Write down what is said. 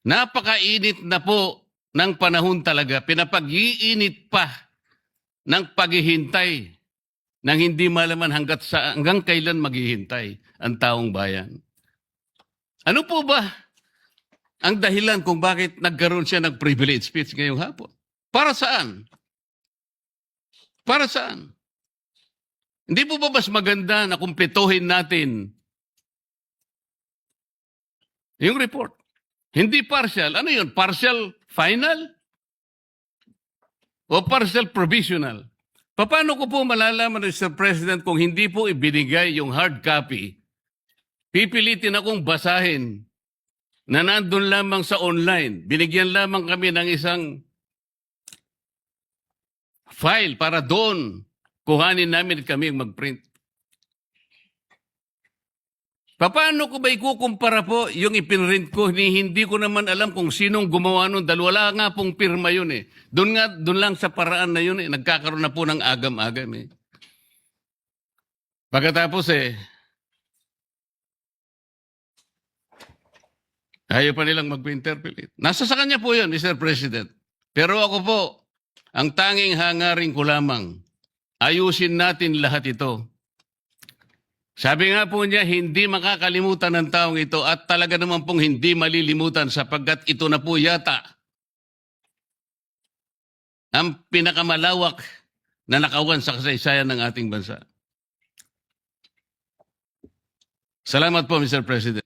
Napakainit na po ng panahon talaga. Pinapag-iinit pa ng paghihintay nang hindi malaman hanggang kailan maghihintay ang taong bayan. Ano po ba ang dahilan kung bakit nagkaroon siya ng privilege speech ngayong hapon? Para saan? Para saan? Hindi po ba mas maganda na kumpletuhin natin yung report? Hindi partial. Ano yun? Partial final? O partial provisional? Paano ko po malalaman, Mr. President, kung hindi po ibinigay yung hard copy? Pipilitin akong basahin na nandun lamang sa online. Binigyan lamang kami ng isang file para doon kuhanin namin kami mag-print. Paano ko ba ikukumpara po yung ipinrint ko? Hindi ko naman alam kung sinong gumawa nun dahil wala nga pong pirma yun eh. Doon lang sa paraan na yun eh. Nagkakaroon na po ng agam-agam eh. Pagkatapos ayaw pa nilang mag-interpolate. Nasa sa kanya po yun, Mr. President. Pero ako po, ang tanging hangarin ko lamang, ayusin natin lahat ito. Sabi nga po niya, hindi makakalimutan ng taong ito at talaga naman pong hindi malilimutan sapagkat ito na po yata ang pinakamalawak na nakawan sa kasaysayan ng ating bansa. Salamat po, Mr. President.